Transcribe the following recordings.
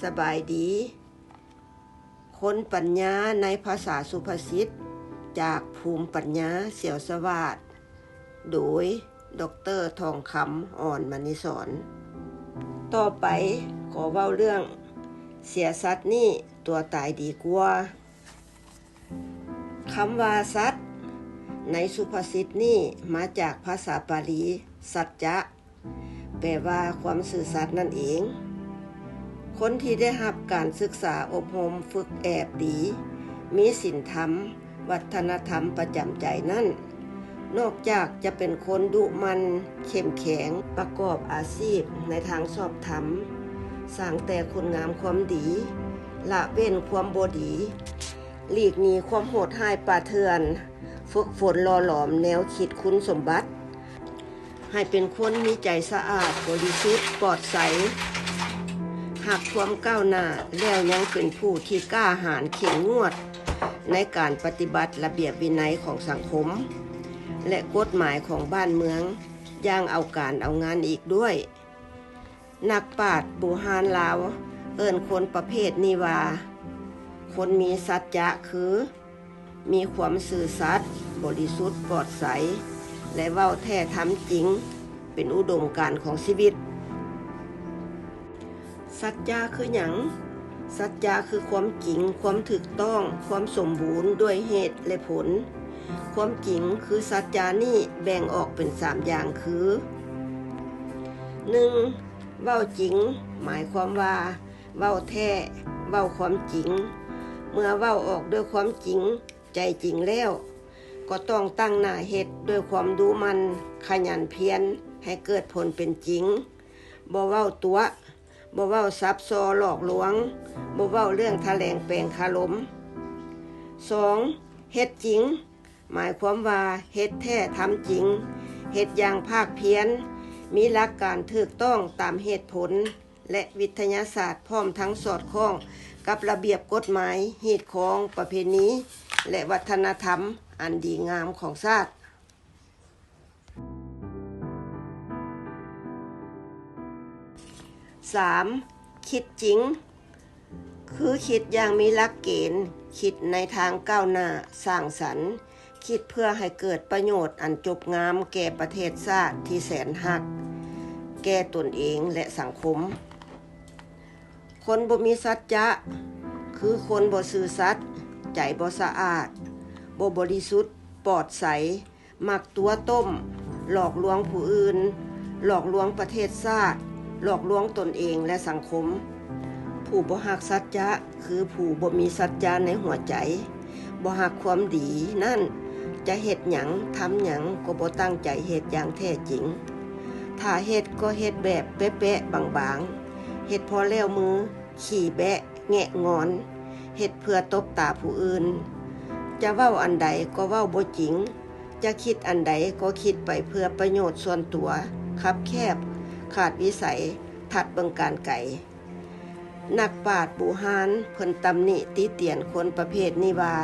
ສະບາຍດີ. ຄົນປັນຍາໃນພາສາສຸພາສິດ ຈາກພູມປັນຍາ ສຽວສະຫວາດ ໂດຍ ດຣ. ທອງຄຳ ອ່ອນມະນີສອນ. ຕໍ່ໄປຂໍເວົ້າເລື່ອງ ເສຍສັດນີ້ຕົວຕາຍດີກວ່າ. ຄຳວ່າສັດໃນສຸພາສິດນີ້ມາຈາກພາສາປາລີ ສັດຈະ ແປວ່າຄວາມຊື່ສັດນັ້ນເອງ. ຄົນທີ່ໄດ້ຮັບການສຶກສາອົບຮົມຝຶກແອບດີ, ມີສິນທຳ, ວັດທະນະທຳປະຈຳໃຈນັ້ນ, ນອກຈາກຈະເປັນຄົນດຸໝັ່ນ, ເຂັ້ມແຂງ, ປະກອບອາຊີບໃນທາງຊອບທຳ, ສ້າງແຕ່ຄຸນງາມຄວາມດີ, ລະເວັ້ນຄວາມບໍ່ດີ, ຫຼີກໜີຄວາມໂຫດຮ້າຍປ່າເຖື່ອນ, ຝຶກຝົນຫຼໍ່ຫຼອມແນວຄິດຄຸນສົມບັດ ໃຫ້ເປັນຄົນມີໃຈສະອາດ, ບໍລິສຸດ, ປອດໃສ, ຮັກຄວາມກ້າວໜ້າ, ແລ້ວຍັງເປັນຜູ້ທີ່ກ້າຫານເຂັ້ມງວດໃນການປະຕິບັດລະບຽບວິໄນຂອງສັງຄົມ ແລະ ກົດໝາຍຂອງບ້ານເມືອງຢ່າງເອົາການເອົາງານອີກດ້ວຍ. ນັກປາດບູຮານລາວເອີ້ນຄົນປະເພດນີ້ວ່າ ຄົນມີສັດຈະຄື ມີຄວາມຊື່ສັດ, ບໍລິສຸດ, ປອດໃສ ແລະ ເວົ້າແທ້ທຳຈິງ ເປັນອຸດົມການຂອງຊີວິດ. ສັດຈະຄືຫຍັງ? ສັດຈະຄືຄວາມຈິງ, ຄວາມຖືກຕ້ອງ, ຄວາມສົມບູນດ້ວຍເຫດ ແລະ ຜົນ. ຄວາມຈິງຄືສັດຈະນີ້ແບ່ງອອກເປັນສາມຢ່າງຄື ໜຶ່ງ ເວົ້າຈິງ ໝາຍຄວາມວ່າ ເວົ້າແທ້, ເວົ້າຄວາມຈິງ. ເມື່ອເວົ້າອອກດ້ວຍຄວາມຈິງ, ໃຈຈິງແລ້ວ, ກໍຕ້ອງຕັ້ງໜ້າເຮັດດ້ວຍຄວາມດຸໝັ່ນ, ຂະຫຍັນພຽນໃຫ້ເກີດຜົນເປັນຈິງ. ບໍ່ເວົ້າຕົວະ, ບໍ່ເວົ້າສັບສໍຫຼອກລວງ, ບໍ່ເວົ້າເລື່ອງຖະແຫຼງແປງຄາລົມ. ສອງ ເຮັດຈິງ ໝາຍຄວາມວ່າເຮັດແທ້ທຳຈິງ, ເຮັດຢ່າງພາກພຽນ, ມີຫຼັກການຖືກຕ້ອງຕາມເຫດຜົນ ແລະ ວິທະຍາສາດ, ພ້ອມທັງສອດຄ່ອງກັບລະບຽບກົດໝາຍ, ຮີດຄອງ, ປະເພນີ ແລະ ວັດທະນະທຳອັນດີງາມຂອງຊາດ. ສາມ ຄິດຈິງ ຄືຄິດຢ່າງມີຫຼັກເກນ, ຄິດໃນທາງກ້າວໜ້າ, ສ້າງສັນ, ຄິດເພື່ອໃຫ້ເກີດປະໂຫຍດອັນຈົບງາມແກ່ປະເທດຊາດທີ່ແສນຮັກ, ແກ່ຕົນເອງ ແລະ ສັງຄົມ. ຄົນບໍ່ມີສັດຈະ ຄືຄົນບໍ່ຊື່ສັດ, ໃຈບໍ່ສະອາດ, ບໍ່ບໍລິສຸດ, ປອດໃສ, ມັກຕົວະຕົ້ມ, ຫຼອກລວງຜູ້ອື່ນ, ຫຼອກລວງປະເທດຊາດ, ຫຼອກລວງຕົນເອງ ແລະ ສັງຄົມ. ຜູ້ບໍ່ຮັກສັດຈະ ຄືຜູ້ບໍ່ມີສັດຈະໃນຫົວໃຈ, ບໍ່ຮັກຄວາມດີນັ້ນ, ຈະເຮັດຫຍັງ, ທຳຫຍັງ ກໍບໍ່ຕັ້ງໃຈເຮັດຢ່າງແທ້ຈິງ. ຖ້າເຮັດກໍເຮັດແບບແປະໆບາງໆ, ເຮັດພໍແລ້ວມື, ຂີ້ແບະ, ແງະງອນ, ເຮັດເພື່ອຕົບຕາຜູ້ອື່ນ. ຈະເວົ້າອັນໃດກໍເວົ້າບໍ່ຈິງ, ຈະຄິດອັນໃດກໍຄິດໄປເພື່ອປະໂຫຍດສ່ວນຕົວ, ຄັບແຄບ, ຂາດວິໄສ, ທັດເບິ່ງການໄກ. ນັກປາດບູຮານເພິ່ນຕຳໜິຕິຕຽນຄົນປະເພດນີ້ວ່າ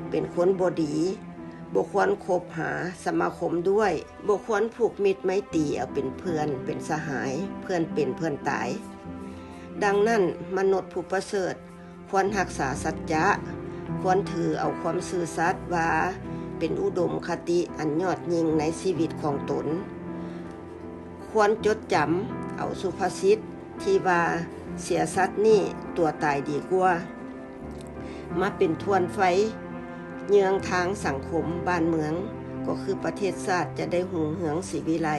ເປັນຄົນບໍ່ດີ, ບໍ່ຄວນຄົບຫາສະມາຄົມດ້ວຍ, ບໍ່ຄວນຜູກມິດໄມຕີເອົາເປັນເພື່ອນເປັນສະຫາຍ, ເພື່ອນເປັນເພື່ອນຕາຍ. ດັ່ງນັ້ນ, ມະນຸດຜູ້ປະເສີດຄວນຮັກສາສັດຈະ, ຄວນຖືເອົາຄວາມຊື່ສັດວ່າເປັນອຸດົມຄະຕິອັນຍອດຍິ່ງໃນຊີວິດຂອງຕົນ. ຄວນຈົດຈຳເອົາສຸພາສິດທີ່ວ່າ ເສຍສັດນີ້ຕົວຕາຍດີກວ່າ ມາເປັນຖ່ວນໄຟເຍືອງທາງສັງຄົມບ້ານເມືອງ, ກໍຄືປະເທດຊາດຈະໄດ້ຮຸ່ງເຮືອງສີວິໄລ,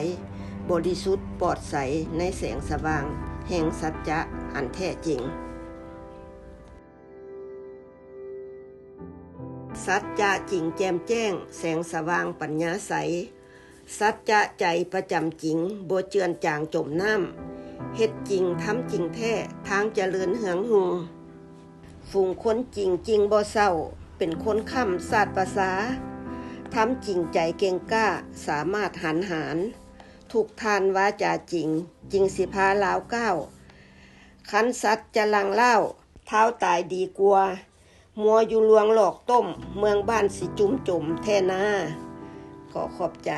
ບໍລິສຸດ, ປອດໃສໃນແສງສະຫວ່າງແຫ່ງສັດຈະອັນແທ້ຈິງ. ສັດຈະຈິງແຈ່ມແຈ້ງ, ແສງສະຫວ່າງປັນຍາໃສ, ສັດຈະໃຈປະຈຳຈິງ, ບໍ່ເຈື່ອນຈາງຈົມນ້ຳ, ເຮັດຈິງ, ທຳຈິງແທ້, ທາງຈະເລີນເຮືອງຮຸ່ງ. ຝູງຄົນຈິງຈິງບໍ່ເສົ້າ, ເປັນຄົນຄ້ຳຊາດປະຊາ, ທຳຈິງໃຈເກັ່ງກ້າ, ສາມາດຫັນຫານ, ທຸກທ່ານວາຈາຈິງ, ຈິງຊິພາລາວກ້າວ. ຄັນສັດຈະລັງລ້າວ, ທ້າວຕາຍດີກວ່າ, ມົວຢູ່ລວງຫຼອກຕົ້ມ, ເມືອງບ້ານຊິຈຸ່ມຈົມແທ້ນາ. ຂໍຂອບໃຈ.